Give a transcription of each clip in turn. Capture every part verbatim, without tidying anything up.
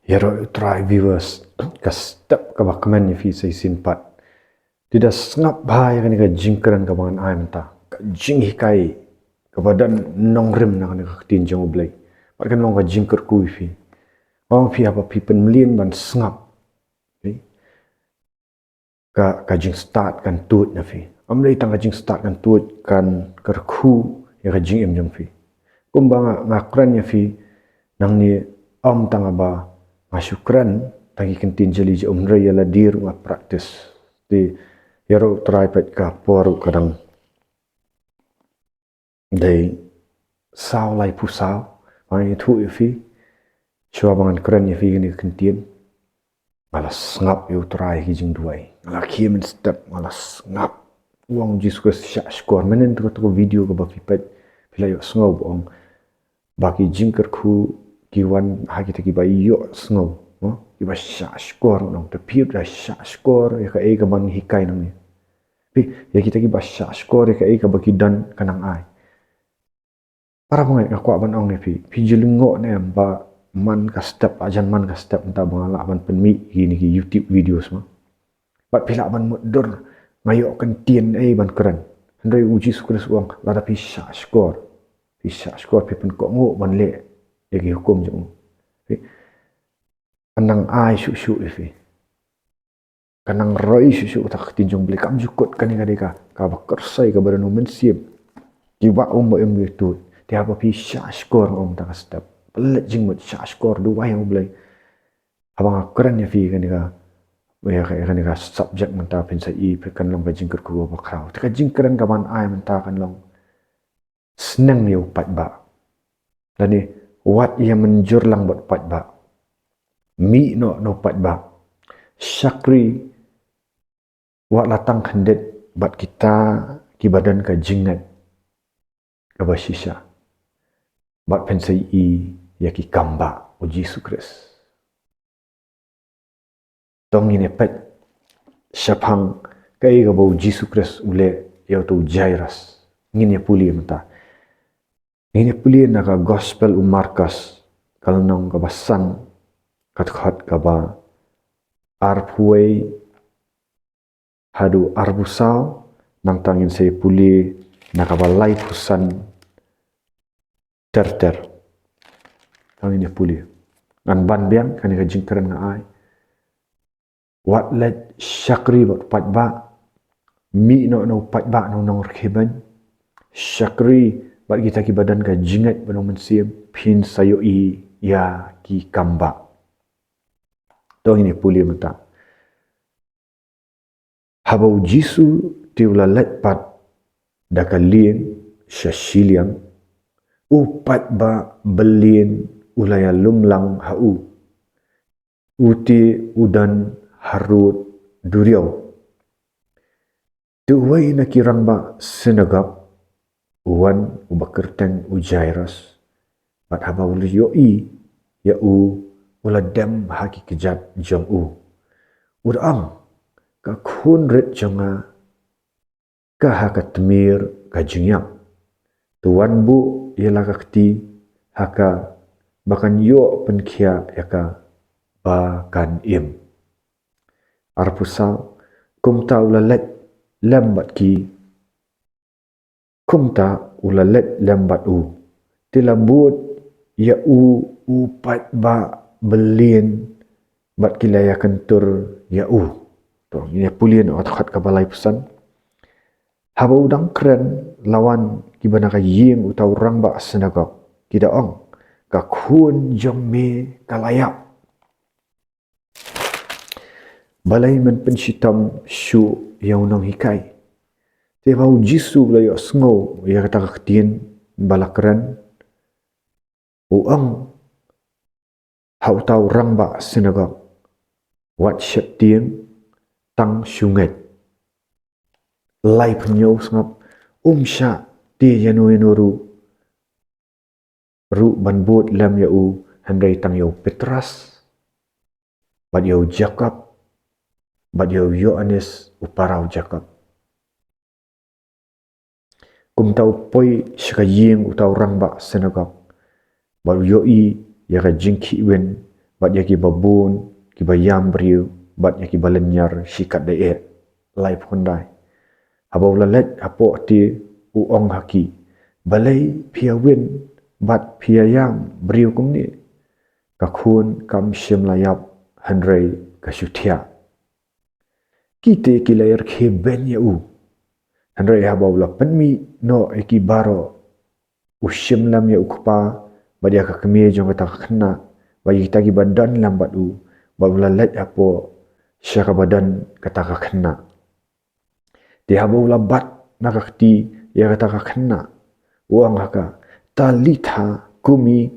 Ïaroh U Trai, viewers, ka step kaba kmen ïa phi sa shisien pat. Te da sngap bha ïa kane ka jingkren kaba ngan ai mynta. Ka jinghikai kaba don nongrim na kane ka ktien jong U Blei. Bad kan long ka jingkyrkhu ïa phi. Ong phi haba phi pynmlien ban sngap. Okay? Ka, ka jingstad kan tuid na phi. Ym dei tang ka jingstad kan tuid, kan kyrkhu ïa ka jingim jong phi. Kumba nga, nga kren ïa phi nangne, ym tang ba nga shu kren tang ki ktien jali jong U, hynrei ïa lade ruh nga practice. Te ïaroh U Trai pat ka por ruh ka dang dei saw laiphew saw. Ba ngan ïathuh ïa phi, shuwa ba ngan kren ïa phi kane ka ktien, nga la sngap ïa U Trai ha ki jingduwai. Nga la khie mynstep, nga la sngap. U ong U Jisu Khrist, shah shkor. Mynhynnin kata ka video kaba phi peit, phi la ïohsngew ba ong ba ki jingkyrkhu ki wan ha kita kiba ïohsngew, no? Kiba shah shkor, nong. Te phi ruh da shah shkor ïa kaei kaban hikai nangne. Phi, ïa kita kiba shah shkor ïa kaei kaba ki don, kan nang ai. Para bangeit, nga kwah ban ong ïa phi, phi ju lyngngoh ne em ba man ka step, hajan man ka step mynta ba nga lah ban pynmih ïa kine ki YouTube videos, ma? Bad phi lah ban mutdur, nga ïoh kyntien ei ban kren. Hynrei U Jisu Khrist u ong, lada phi shah shkor, phi shah shkor, phi pynkohnguh ban leh ïa ki hukum jong u, phi, kan nang ai shuh shuh ïa phi. Kan nang roi shuh shuh kata ka ktien jong U Blei. Kam ju kut kane ka dei ka, kaba kyrsai, kaba don U Mynsiem. Kiba um ba im ïa u tuid. Te haba phi shah shkor, nga ong mynta ka step, pynleit jingmut, shah shkor, duwai ha U Blei. Haba nga kren ïa phi kane ka, ïa ka, kane ka subject mynta, phin sa i, phi, kan long ka jingkyrkhu kaba khraw. Te ka jingkren kaban ai mynta kan long, sneng ïa u paidbah. Lane, wat ïa mynjur lang bad u paidbah. Mih noh na u paidbah. Shakri, wat la tang khyndiat bad kita kiba don ka jingngeit kaba shisha. Bad phin sa i ïa ki kam bah U Jisu Khrist. To ngin ïa peit shaphang kaei kaba U Jisu Khrist u leh ïa uto u Jairus. Ngin ïa pule mynta. Ngin ïa pule na ka Gospel u Markos, ka lynnong kaba san, ka dkhot kaba arphew wei haduh arphew saw, nangta ngin sa ïa pule na kaba laiphew san ter ter. To ngin ïa pule. Ngan ban biang kane ka jingkren nga ai. Wat leit shakri bad u paidbah. Mih noh na u paidbah, na u nongrkhiebeiñ. Shakri bad kita kiba don ka jingngeit bad U Mynsiem, phin sa ïohi ïa ki kam bah. To ngin ïa pule mynta. Haba U Jisu te u la leit pat da ka lieng sha shiliang, u paidbah bymlien u la ïalum lang ha u. U te u don harud duriaw. Te uwei na ki rangbah synagog u wan, uba kyrteng u Jairus. Bad haba u la ïohi ïa u, u la dem ha ki kjat jong u. U da ong, ka khun rit jong nga ka ha ka tmier ka jingïap. To wan buh ïa la ka kti ha ka, ba kan ïoh pynkhiah ïa ka ba kan im. Arphew saw, kumta u la leit lem bad ki, kumta u la leit lem bad u. Te la bud ïa u u paidbah bymlien bad ki la ïakyntur ïa u. To ngin ïa pule na ka dkhot kaba laiphew san. Haba u dang kren, la wan kiba na ka ïing uta u rangbah synagog, ki da ong, ka khun jong me ka la ïap. Balei men pynshitom shuh ïa u nonghikai? Te ba U Jisu u la ïohsngew ïa kata ka ktien ba la kren, u ong ha uta u rangbah synagog, wat sheptieng, tang shu ngeit. Laiphew hynñiew, sngap, um shah te ïano ïano ruh ruh ban bud lem ïa u, hynrei tang ïa u Petros, bad ïa u Jakob, bad ïa u Ïoannis u para u Jakob. Kumta u poi sha ka ïing uta u rangbah synagog, bad u ïohi ïa ka jingkhih win bad ïa ki babun, ki baïam briew, bad ïa ki balynñiar shikatdei eh. Laiphew khyndai. Haba u la leit hapoh te, u ong ha ki, balei phi ïa win bad phi ïa ïam briew kumne? Ka khun kam shym la ïap, hynrei ka shu thiah. Kite ki la ïa rkhie beiñ ïa u. Hynrei haba u la pynmih noh ïa ki baroh, u shim lem ïa u kpa bad ïa ka kmie jong kata ka khynnah, bad ïa kita kiba don lem bad u, bad u la leit hapoh sha kaba don kata ka khynnah. Te haba u la bat na ka kti ïa kata ka khynnah, u ong ha ka, Talitha kumi,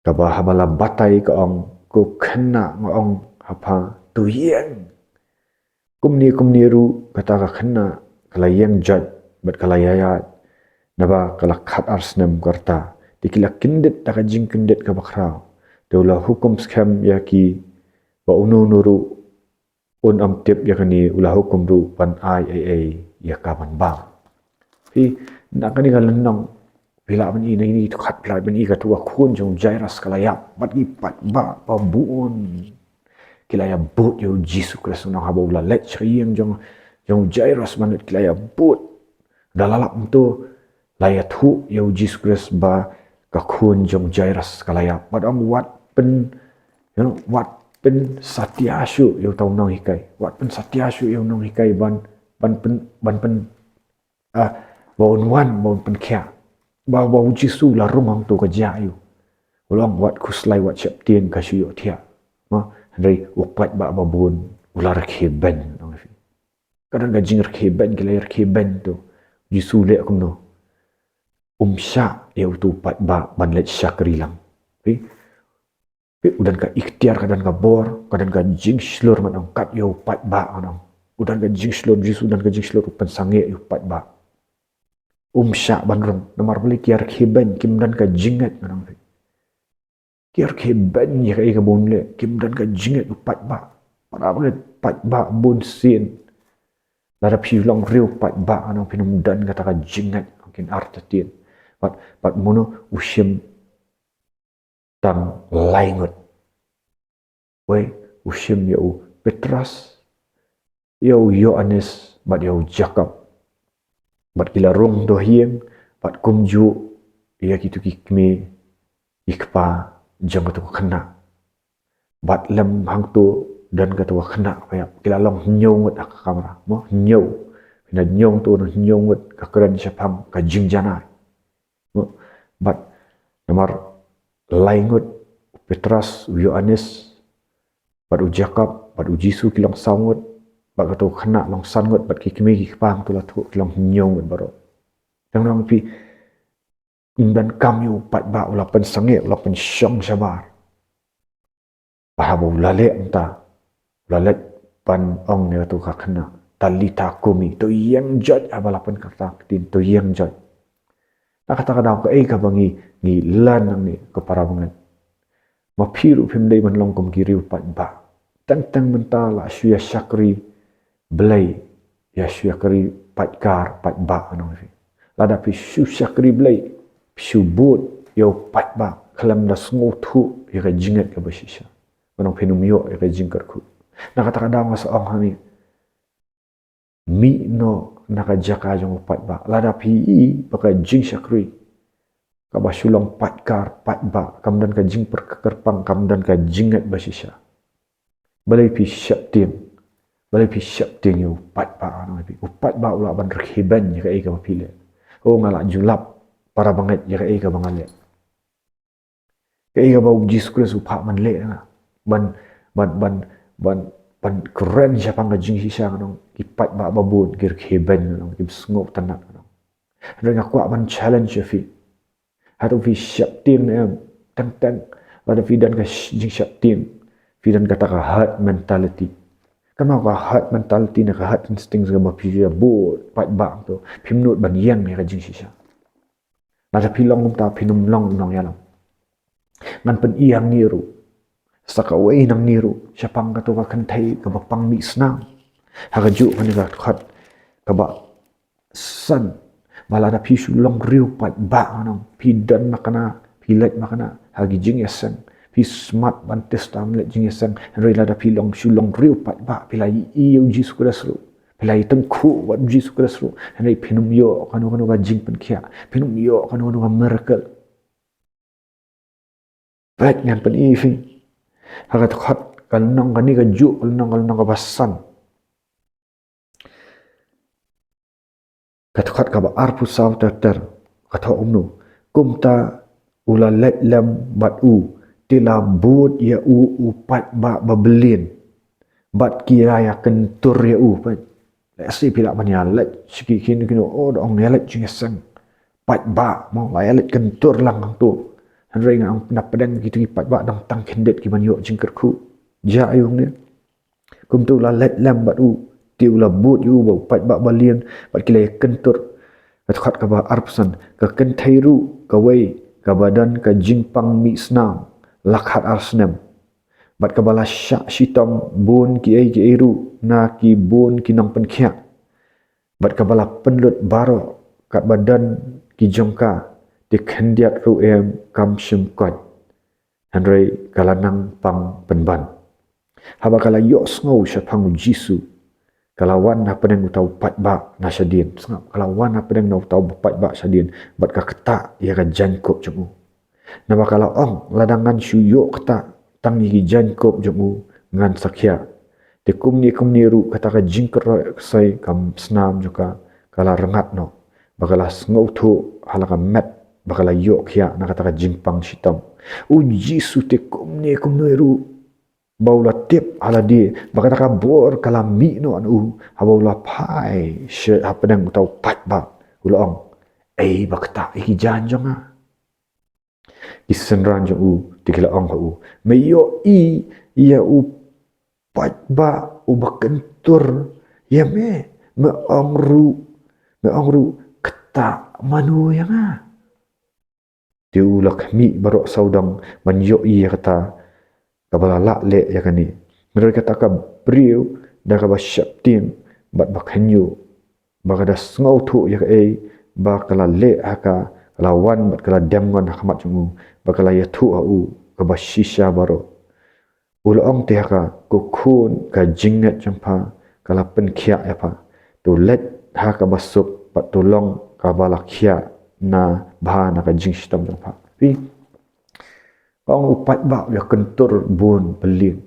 kaba haba la batai ka ong, ko khynnah, nga ong ha pha, to ïeng. Kumne kumne ruh kata ka khynnah ka la ïeng joit bad ka la ïaid, naba ka la khatar snem ka rta. Te ki la kyndit da ka jingkyndit kaba khraw. Te u la hukum skhem ïa ki ba uno uno ruh un ym tip ïa kane, u la hukum ruh ban ai ei ei ïa ka ban bam. Phi, na kane ka lynnong, phi lah ban i, na kine ki dkhot phi lah ban i, katu ka khun jong u Jairus ka la ïap bad ki paidbah ba bun ki la ïa bud ïa u Jisu Khrist. Nang haba u la leit sha ïing jong, jong u Jairus ban leit, ki la ïa bud. Da la lap mynta, la ïathuh ïa u Jisu Khrist ba ka khun jong u Jairus ka la ïap. Bad ong, wat pyn, you know, wat pynsatia shuh ïa uta u nonghikai. Wat pynsatia shuh ïa u nonghikai ban, ban pyn, ban pyn, ah, ba un wan, ba un pynkhiah. Ba, ba u Jisu la rung hangto ka jia ïa u. U la ong, wat khuslai, wat sheptieng, ka shu ïohthiah. Mo, hynrei u paidbah ba bun u la rkhie beiñ, nang phi. Ka don ka jingrkhie beiñ, ki la rkhie beiñ to. Jisu leh kumno? Um shah ïa uto u paidbah ban leit shakri lang. Phi? Phi, u don ka iktiar, ka don ka bor, ka don ka jingshlur, ngan ong, kat ïa u paidbah, ngan ong. U don ka jingshlur, Jisu u don ka jingshlur, u pynsangeh ïa u paidbah. Um shah ban rung, namar balei? Ki rkhie beiñ, kim don ka jingngeit, ngan ong, phi. Ki rkhie beiñ ïa kaei kaba un leh, kim don ka jingngeit u paidbah. Para bangeit, paidbah bunsien. Lada phi long riew paidbah, ngan ong, phin ym don kata ka jingngeit, kin artatien. Bad, bad mano u shim tang lai ngut? Wei, u shim ïa u Petros, ïa u Ïoannis, bad ïa u Jakob. Bad ki la rung ha ïing, bad kumjuh ïa kito ki kmie, ki kpa jong kato ka khynnah. Bad lem hangto don kato ka khynnah kaba ïap. Ki la long hynñiew ngut ha ka kamra. Mo, hynñiew. Phin da ñiewto, hynñiew ngut ka kren shaphang ka jingjanai. Mo, bad namar lai ngut, u Petros, u Ïoannis, bad u Jakob, bad u Jisu ki long saw ngut, bad kato ka khynnah long san ngut, bad ki kmie ki kpa hangto la thuh ki long hynñiew ngut baroh. Tang nang phi, ym donkam ïa u paidbah, u la pynsangeh, u la pynshong shabar. Bad haba u la leh mynta, u la leit ban ong ïa kato ka khynnah, Talitha kumi, to ïeng joit, haba la pynkarta ka ktien, to ïeng joit. Na kata ka daw kaei kaba ngi, ngi learn nangne ko para bangeit? Ma phi ruh phim dei ban long kum ki riew paidbah. Teng teng mynta la shu ïa shakri Blei, ïa shu ïa kari paidkar, paidbah, ngan ong ïa phi. Lada phi shu shakri Blei, phi shu bud ïa u paidbah, khlem da sngewthuh ïa ka jingngeit kaba shisha, ngan ong phin ym ïoh ïa ka jingkyrkhu. Na kata ka daw nga sa ong hangne, mih noh na ka jaka jong u paidbah. Lada phi i ba ka jingshakri kaba shu long paidkar, paidbah, kam don ka jingpyrkhat, kam don ka jingngeit ba shisha, balei phi sheptieng? Balei phi sheptieng ïa u paidbah, ngan ong ïa phi? U paidbah u lah ban rkhie beiñ ïa kaei kaba phi leh. Oh, nga lah ju lap, para bangeit, ïa kaei kaba nga leh. Kaei kaba u Jisu Khrist u phah ban leh, nga ban, ban, ban, ban, ban kren shaphang ka jingshisha, ngan ong, ki paidbah ba bun ki rkhie beiñ, ngan ong, kim sngewtynnat, ngan ong. Hynrei nga kwah ban challenge ïa phi. Hato phi sheptieng ne em? Teng teng, lada phi don ka sh-, jingsheptieng, phi don kata ka herd mentality. Kynmaw, ka herd mentality ne ka herd instinct kaba phi ïa bud paidbah to, phim nud ban ïeng ïa ka jingshisha. Lada phi long kumta, phin ym long u nongïalam. Ngan pyni hangne ruh, sa kawei nangne ruh, shaphang kato ka kynthei kaba pang mih snam. Ha kajuh kane ka dkhot kaba san, ba lada phi shu long riew paidbah, ngan ong, phi don makna, phi leit makna ha ki jingïaseng, Phi smat ban test, ban leit jingïaseng, hynrei lada phi long shu long riew paidbah, phi la ïohi ïa u Jisu Khrist ruh, phi la ïatyngkhuh bad u Jisu Khrist ruh, hynrei phin ym ïoh kano kano ka jingpynkhiah, phin ym ïoh kano kano ka miracle. Peit, ngan pyni ïa phi ha ka dkhot ka lynnong kane kajuh, ka lynnong, ka lynnong kaba san. Ka dkhot kaba arphew saw ter ter, ka thoh kumno: Kumta u la leit lem bad u, te la bud ïa u u paidbah ba byllian, bad ki la ïakyntur ïa u. Peit, lehse phi lah ban ïaleit sha ki, kino kino, oh, da ong ïaleit jingïaseng, paidbah, mo, la ïaleit kyntur lang hangto. Hynrei ngan ong, na pdeng kito ki paidbah dang tang khyndiat ki ban ïoh jingkyrkhu. Jia ïa u hangne. Kumta u la leit lem bad u, te u la bud ïa u ba u paidbah ba byllian, bad ki la ïakyntur. Ka dkhot kaba arphew san: Ka kynthei ruh kawei kaba don ka jingpang mih snam la khatar snem, bad kaba la shah shitom bun kiei kiei ruh na ki bun ki nongpynkhiah, bad kaba la pynlut baroh katba don ki jong ka, te khyndiat ruh em kam shym koit, hynrei ka la nang pang pynban. Haba ka la ïohsngew shaphang u Jisu, ka la wan na pdeng uta u paidbah na shadien. Sngap, ka la wan na pdeng na uta u paidbah shadien, bad ka ktah ïa ka jaiñkup jong u. Naba ka la ong, lada ngan shu ïoh ktah tang ïa ki jaiñkup jong u, ngan sa khiah. Te kumne kumne ruh kata ka jingkyrkhu ka snam jong ka, ka la rngat noh, ba ka la sngewthuh ha la ka met ba ka la ïoh khiah na kata ka jingpang shitom. U Jisu te kumne kumne ruh, ba u la tip ha lade ba kata ka bor ka la mih noh na u, haba u la phai sha hapdeng uta u paidbah, u la ong, "Ei ba ktah ïa ki jaiñ jong nga." Ki synran jong u te ki la ong ha u, "Me ïohi ïa u paidbah uba kyntur ïa me, me ong ruh, me ong ruh, 'Ktah mano ïa nga?'" Te u la khmih baroh sawdong ban ïohi ïa kata kaba la lah leh ïa kane. Hynrei kata ka briew da kaba sheptieng bad ba kynjoh, ba ka da sngewthuh ïa kaei ba ka la leh ha ka, ka la wan bad ka la dem ngon ha khmat jong u, ba ka la ïathuh ha u kaba shisha baroh. U la ong te ha ka, "Ko khun, ka jingngeit jong pha ka la pynkhiah ïa pha. To leit ha kaba suk bad to long kaba la khiah na bha na ka jingshitom jong pha." Phi, ka ong u paidbah u ïakyntur bun byllian,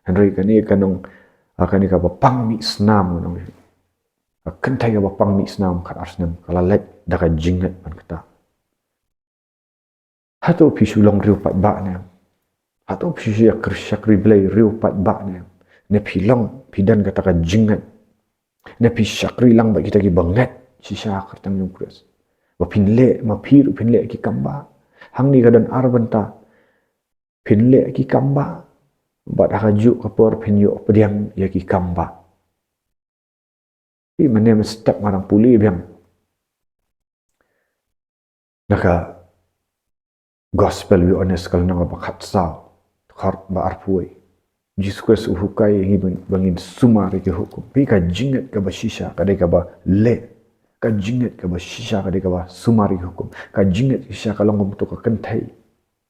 hynrei kane ka nong, ah, kane kaba pang mih snam, ka nong, ka kynthei kaba pang mih snam khatar snem, ka la leit da ka jingngeit ban ktah. Hato phi shu long riew paidbah ne em? Hato phi shu ïa kyrshan ïa ki briew riew paidbah ne em? Ne phi long, phi don kata ka jingngeit, ne phi shakri lang bad kita kiba ngeit shisha ha ka kyrteng jong u Khrist, ba phin leh, ma phi ruh phin leh ki kam bah? Hangne ka don ar bynta, phin leh ki kam bah, bad ha kajuh ka por phin ïoh pdiang ïa ki kam bah. Phi, mynne mynstep nga dang pule biang na ka Gospel u Ïoannis ka lynnong ba khatsaw, dkhot ba arphew wei. Jisu Khrist u hukai ïa ngi ba ngin sumar ïa ki hukum. Phi, ka jingngeit kaba shisha ka dei kaba leh. Ka jingngeit kaba shisha ka dei kaba sumar ïa ki hukum. Ka jingngeit shisha ka long kumto ka kynthei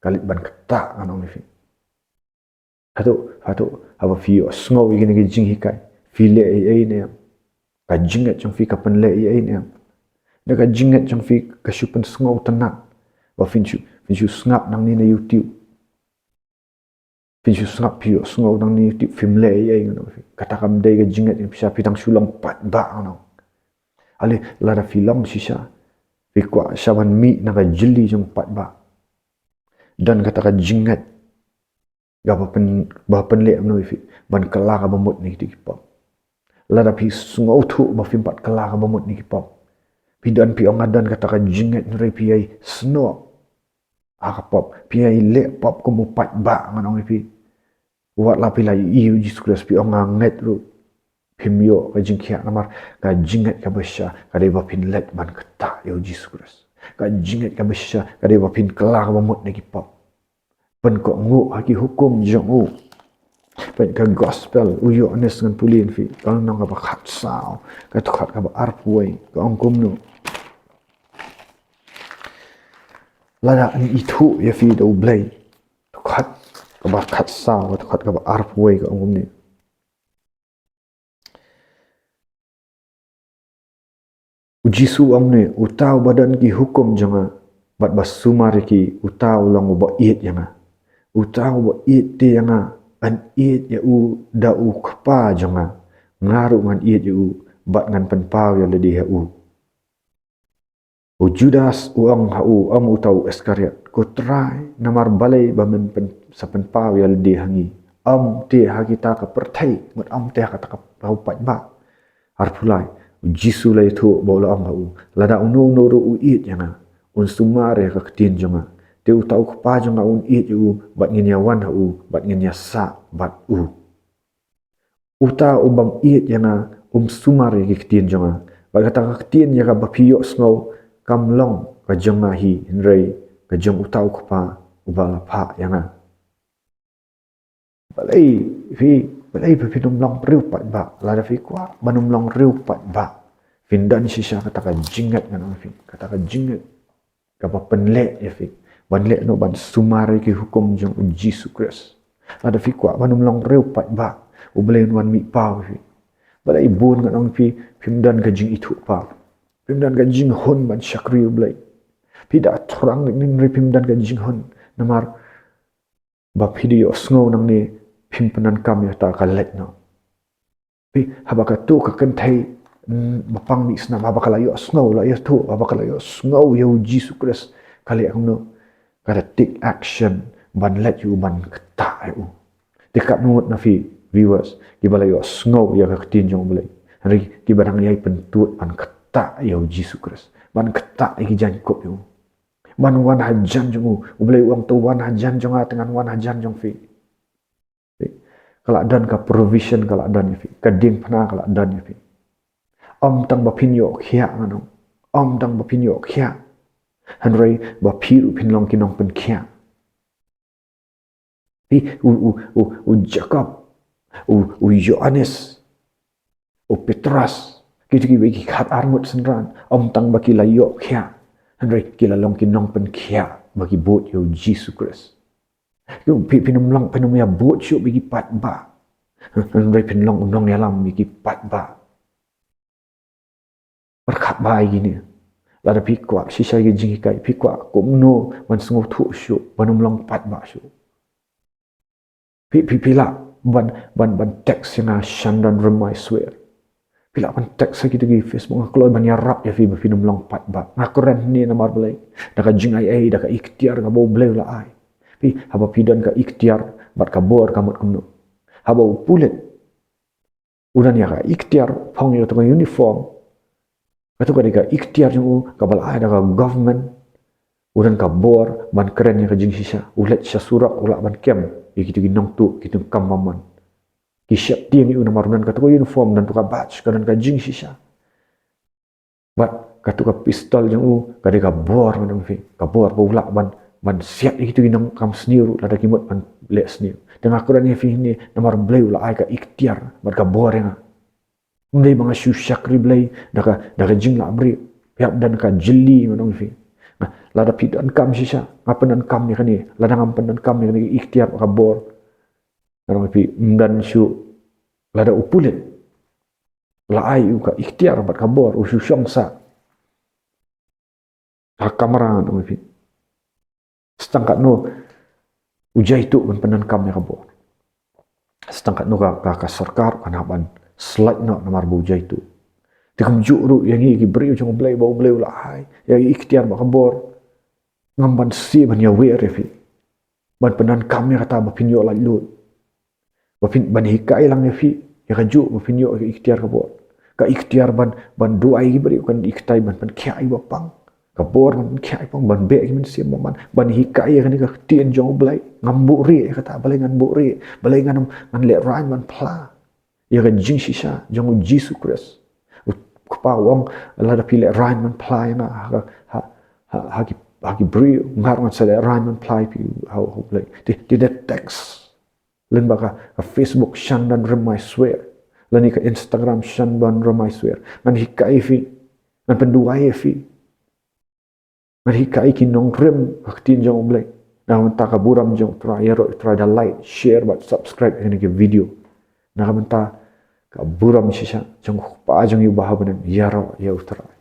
ka leit ban ktah, ngan ong ïa phi. Hato, hato haba phi ïohsngew ïa kine ki jinghikai, phi leh ei ei ne em? Ka jingngeit jong phi ka pynleh ei ei ne em? Ne ka jingngeit jong phi ka shu pynsngewtynnat ba phin shu, phin shu sngap nangne na YouTube, phin shu sngap, phi ïohsngew nangne na YouTube, phim leh ei ei, ngan ong ïa phi? Kata kam dei ka jingngeit jong phi shisha, phi dang shu long paidbah, ngan ong. Ale lada phi long shisha, phi kwah shisha ban mih na ka jylli jong paidbah, don kata ka jingngeit kaba pyn, ba pynleh kumno ïa phi ban kylla kaba mut na kita ki pop? Lada phi sngewthuh ba phim pat kylla kaba mut na ki pop, phi don, phi ong nga don kata ka jingngeit, hynrei phi ïai snoh ha ka pop, phi ïai leh pop kum u paidbah, ngan ong ïa phi. Wat la phi la ïohi ïa u Jisu Khrist, phi ong nga ngeit ruh, phim ïoh ka jingkhiah, namar ka jingngeit kaba shisha ka dei ba phin leit ban ktah ïa u Jisu Khrist. Ka jingngeit kaba shisha ka dei ba phin kylla kaba mut na ki pop, pynkohnguh ha ki hukum jong u. Peit ka Gospel u Ïoannis, ngan pule ïa phi, ka lynnong kaba khatsaw, ka dkhot kaba arphew wei, ka ong kumno: Lada ngi ithuh ïa phi da U Blei, dkhot kaba khatsaw, kata kaba arphew wei ka ong kumne. U Jisu u ong ne, uta uba don ki hukum jong nga, bad ba sumar ïa ki, uta u long uba ïeit ïa nga. Uta uba ïeit te ïa nga, yn ïeit ïa u da u Kpa jong nga. Nga ruh ngan ïeit ïa u, bad ngan pynpaw ïa lade ha u. U Judas u ong ha u, ong uta u Iskariot, ko Trai, namar balei ba men pyn, sa pynpaw ïa lade ha ngi? Ym te ha kita ka pyrthei, mut ym te ha kata ka paw paidbah. Arphew lai, u Jisu u la ïathuh bad u la ong ha u, lada uno uno ruh u ïeit ïa nga, un sumar ïa ka ktien jong nga. Te uta u Kpa jong nga un ïeit ïa u, bad ngin ïa wan ha u, bad ngin ïa sah bad u. Uta u bym ïeit ïa nga, um sumar ïa ki ktien jong nga. Bad kata ka ktien ïa kaba phi ïohsngew, kam long ka jong nga hi, hynrei ka jong uta u Kpa uba la phah ïa nga. Balei phi, balei phi phin ym long briew paidbah? Lada phi kwah ban ym long briew paidbah, phin don shisha kata ka jingngeit, ngan ong ïa phi, kata ka jingngeit kaba pynleh ïa phi ban leh noh, ban sumar ïa ki hukum jong u Jisu Khrist. Lada phi kwah ban ym long briew paidbah, U Blei un wan mih paw ïa phi. Balei bun, ngan ong ïa phi, phim don ka jingithuhpaw, phim don ka jinghun ban shakri U Blei. Phi da thrang ne em, hynrei phim don ka jinghun, namar ba phi da ïohsngew nangne, phim pyndonkam ïa kata ka leit noh. Phi, haba katu ka kynthei, mm, ba pang mih snam, haba ka la ïohsngew, la ïathuh, haba ka la ïohsngew ïa u Jisu Khrist, ka leh kumno? Ka da take action ban leit ïa u, ban ktah ïa u. Te katno ngut na phi, viewers, kiba la ïohsngew ïa ka ktien jong U Blei, hynrei kiba dang ïai pyntud ban ktah ïa u Jisu Khrist, ban ktah ïa ki jaiñkup ïa u, ban wan hajan jong u. U Blei u ong, to wan hajan jong nga, te ngan wan hajan jong phi. Ka la don ka provision, ka la don ïa phi. Ka diengphna ka la don ïa phi. Ym tang ba phin ïoh khiah, ngan ong. Ym tang ba phin ïoh khiah, hynrei ba phi ruh phin long ki nongpynkhiah. Phi, u, u, u, u Jakob, u, u Ïoannis, u Petros, kito kiba ki khatar ngut synran, ym tang ba ki la ïoh khiah, hynrei ki la long ki nongpynkhiah ba ki bud ïa u Jisu Khrist. Ïoh, phi, phin ym long, phin ym ïa bud shuh bad ki paidbah, hynrei phin long u nongïalam ïa ki paidbah. Pyrkhat bha ïa kine. Lada phi kwah shisha ïa ki jinghikai, phi kwah kumno ban sngewthuh shuh, ban ym long paidbah shuh, phi, phi, phi lah ban, ban, ban text ïa nga, Shandan Rymaisoer. Phi lah ban text ha kito ki Facebook, nga kloi ban ïarap ïa phi ba phin ym long paidbah. Nga kren hangne namar balei? Da ka jingaiei, da ka iktiar kaba U Blei u la ai. Phi, haba phi don ka iktiar bad ka bor, ka mut kumno? Haba u pulit u don ïa ka iktiar, phong ïa kata ka uniform, kata ka dei ka iktiar jong u kaba la ai da ka government. U don ka bor ban kren ïa ka jingshisha. U leit sha surok, u lah ban kem ïa kito ki nongtuh, kito ki kam bymman. Ki sheptieng ïa u namar u don kata ka uniform, don kata ka badge, ka don ka jingshisha. Bad kata ka pistol jong u ka dei ka bor, ngan ong ïa phi, ka bor ba u lah ban, ban siat ïa kito ki nongkam sniew ruh lada ki mut ban leh sniew. Te nga kren ïa phi hangne namar U Blei u la ai ka iktiar bad ka bor ïa nga. Ym dei ba nga shu shakri Blei da ka, da ka jinglah briew. Phi hap don ka jylli, ngan ong ïa phi. Nga, lada phi donkam shisha, nga pyndonkam ïa kane. Lada ngam pyndonkam ïa kane ka iktiar bad ka bor, ngan ong ïa phi, ym don shuh. Lada u pulit la ai ïa u ka iktiar bad ka bor, u shu shong sah ha kamra, ngan ong ïa phi, sa tang katno u jaituh ban pyndonkam ïa ka bor? Sa tang katno ka, ka, ka sorkar kan hap ban slait noh namar ba u jaituh? Te kumjuh ruh ïa ngi ki briew jong U Blei ba U Blei u la ai ïa ka iktiar bad ka bor, ngam ban sngewsih ban ïawer ïa phi ban pyndonkam ïa kata ba phin ïoh laitluid, ba phin, ban hikai lang ïa phi ïa kajuh ba phin ïoh ïa ka iktiar ka bor. Ka iktiar ban, ban duwai ïa ki briew, kan iktiar ban pynkhiah ïa ki bapang. Ka bor ban pynkhiah ïa ki bapang, ban beh ïa ki mynsiem bymman, ban hikai ïa kane ka ktien jong U Blei. Ngam buhrieh ïa kata, balei ngan buhrieh? Balei ngan, ngan lehraiñ ban phla ïa ka jingshisha jong U Jisu Khrist? U Kpa u ong, lada phi lehraiñ ban phla ïa nga ha, ha, ha, ha ki, ha ki briew, nga ruh ngan sa lehraiñ ban phla ïa phi ha, ha U Blei. Te, te da text lane ba ka, ka Facebook Shandan Rymaisoer, lane ka Instagram Shandan Rymaisoer, ngan hikai ïa phi, ngan pynduwai ïa phi, ngan hikai ïa ki nongrim ka ktien jong U Blei. Na ka bynta ka burom jong u Trai, ïaroh ïa u Trai da like, share bad subscribe ïa kane ka video. Na ka bynta ka burom shisha jong u Kpa jong ngi uba ha bneng, ïaroh ïa u Trai.